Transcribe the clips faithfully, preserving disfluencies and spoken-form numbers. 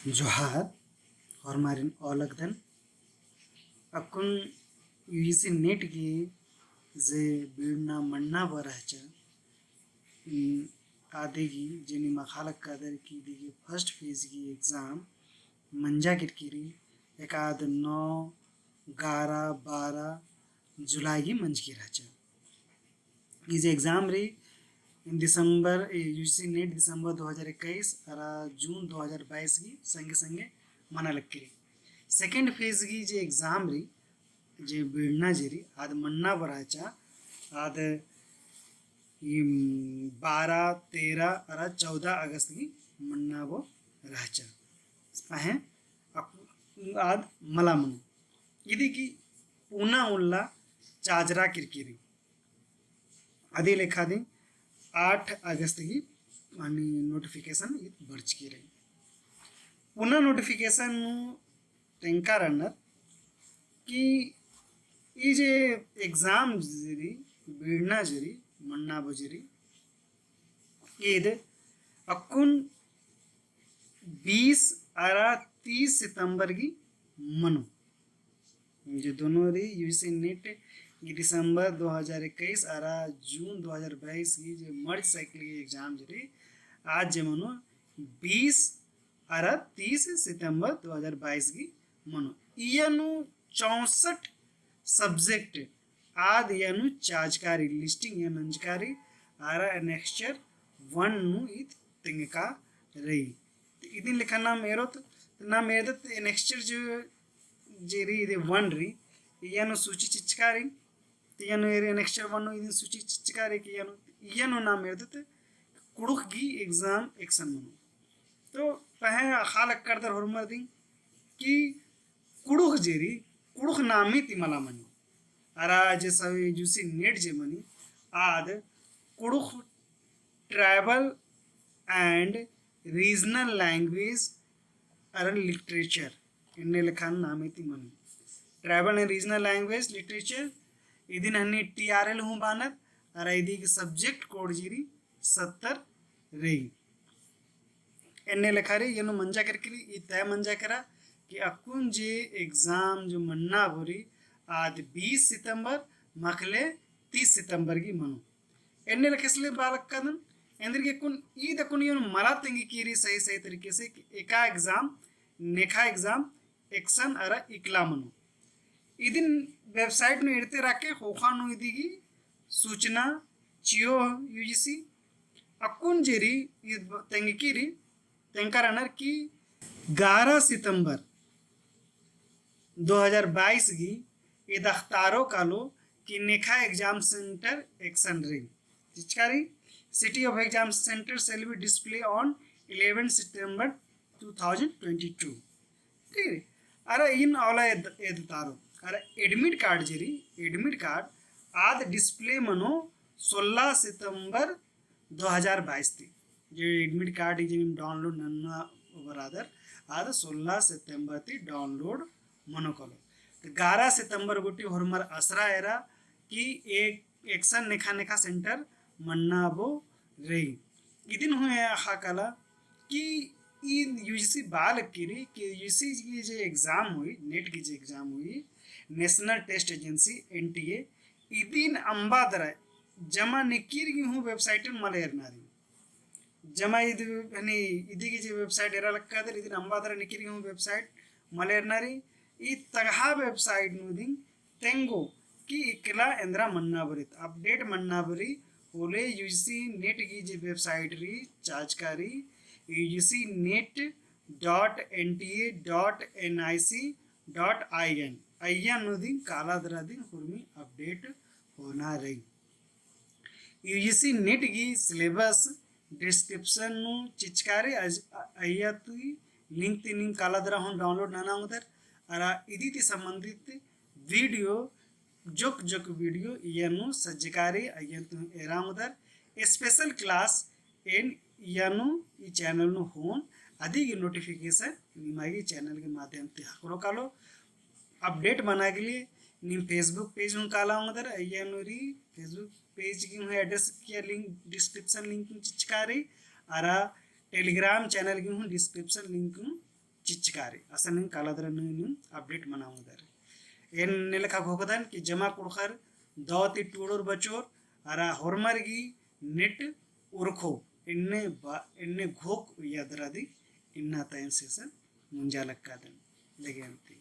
जोहार, होरमारिन ओलगदन। अक्कुन UGC NET गे जे बीड़ना मन्ना बरआ रहचा, उम, आदि गे जे नीम अख़आ लगदर कि इदी गे first phase गे exam मंजा केरकी रई, एकाद नौ, ग्यारह, बारह जुलाई गे मंजकी रहचा। ई जे exam रई, दिसंबर, ए, UGC NET दिसंबर दो हज़ार इक्कीस अरा जून दो हज़ार बाईस गे संगे संगे मना लगी रई। Second phase गे जे exam रई, जे बीड़ना जे रई, आद मन्ना बरआ रहचा, आद ई बारह, तेरह अरा चौदह अगस्त गे मन्ना बरआ रहचा। पहें अक-, आद मला मनो। इदी गे पुना उल्ला चाजरा केरकी रई। अदी लेखा दिम आठ अगस्त गे माने notification ईद बरचकी रई। पुना notification नू तेंगका रअनर कि ई जे exam जे रई, बीड़ना जे रई, मन्ना बरआ जे रई, ईद अक्कुन बीस अरा तीस सितंबर गे मनो। जे दोनों रई, UGC NET गे दिसंबर दो हज़ार इक्कीस अरा जून दो हज़ार बाईस गे जे merge cycle गे exam जे रई, आद जे मनो बीस अरा तीस सितंबर दो हज़ार बाईस गे मनो। इय्या नू चौसठ subject आद इय्या नू चाजका रई, listing इय्या नू नंजका रई, अरा annexure one नू ईद तेंगका रई। इदिन लेखा नाम एरोत, नाम एरदत annexure जे, जे रई, इदे one रई, इय्या नू सूची चिचका रई, तो इय्या नू एरे annexure one नू इदिन सूची चिचका रई कि इय्या नू, इय्या नू नाम एरदत कुँड़ुख़ गे exam एकसन मनो। तो पहें अख़आ लगदर होरमर दिम कि कुँड़ुख़ जे रई, कुँड़ुख़ नामे ती मला मनी। अरा जे सब UGC NET जे मनी, आद कुँड़ुख़ tribal and regional language अरा literature एन्ने लेखा नामे ती मनी। Tribal and regional language literature इदिन हनी TRL हूँ बअनर, अरा इदी गे subject code जे रई सत्तर रई। एन्ने लेखा रई, इय्या नू मंजा केरकी रई, ई तय मंजा केरा कि अक्कुन जे exam जो मन्ना बरई, आद बीस सितंबर मखले तीस सितंबर गे मनो। एन्ने लेखा इसले बआ लगदन, एन्देरगे अक्कुन ईद अक्कुन इय्या नू मला तेंगकी रई सही सही तरीके से कि एका exam, नेखा exam, एकसन अरा इकला मनो। इदिन website नू एरते रअके ख़ोख़ा नू इदी गे सूचना चिओ UGC। अक्कुन जे रई, ईद तेंगकी रई, तेंगका रअनर कि ग्यारह सितंबर दो हज़ार बाईस गे ईद अख़तारो कालो कि नेखा exam center एकसन रई। चिचका रई, city of exam center shall be display on eleven September two thousand twenty two। ठीक है, अरा इदिन अवला एद-, एदतारो। अरा admit card जे रई, admit card आद display मनो सोलह सितंबर दो हज़ार बाईस ती। जे admit card जे नीम download नन्ना बरदर, आद सोलह सितंबर ती download मनो कालो। तो ग्यारह सितंबर गूटी होरमर असरा एरा कि एक एकसन नेखा नेखा center मन्ना बरई। इदिन हूँ अख़आ काला कि ई UGC बआ लगी रई कि UGC गे जे exam होई, NET गे जे exam होई, National Test Agency, NTA, इदिन अम्बा दरा जमा नेकीर गे हूँ website मल एरना रई। जमा इद हनी इदी गे जे website एरा लगदर, इदिन अम्बा दरा नेकीर गे हूँ website मल एरना रई। ई तगहा website नू दिम तेंगो कि इकला एन्दरा मन्ना बरई, update मन्ना बरई, होले UGC NET गे जे website रई, चाजका रई, UGC NET dot NTA dot NIC dot IN, अइय्या नू दिम काला दरा दिम हुरमी update होना रई। UGC NET गी syllabus description नू चिचका रई, अज-, अ-, अइय्या ती link ती नीम काला दरा हूँ download नना ओंगदर। अरा इदी ती संबंधित video, जोक जोक video इय्या नू सज्जका रई, अइय्या ती एरा ओंगदर। Special class एन इय्या नू ई channel नू होओन, अदी गी notification निमा गी channel गी माध्यम ती ख़क्खरो कालो। Update मना गे लिए नीम Facebook page हूँ काला ओंगदर, अइय्या नू रई Facebook page गी हूँ address किया link description link नू चिचका रई, अरा Telegram channel गी हूँ description link नू चिच्चका रई। असन काला दरा नू नू update मना ओंगदर। एन एन्ने लेखा घोखदन कि जमा कुँड़ुख़र दौ ती टूड़ोर बचोर अरा होरमर गही net उरखो, एन्ने बा-, एन्ने घोख उइया दरा दी इन्ना ता एन session मुंजा लक्कादन। लगे अन्ती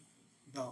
दौ।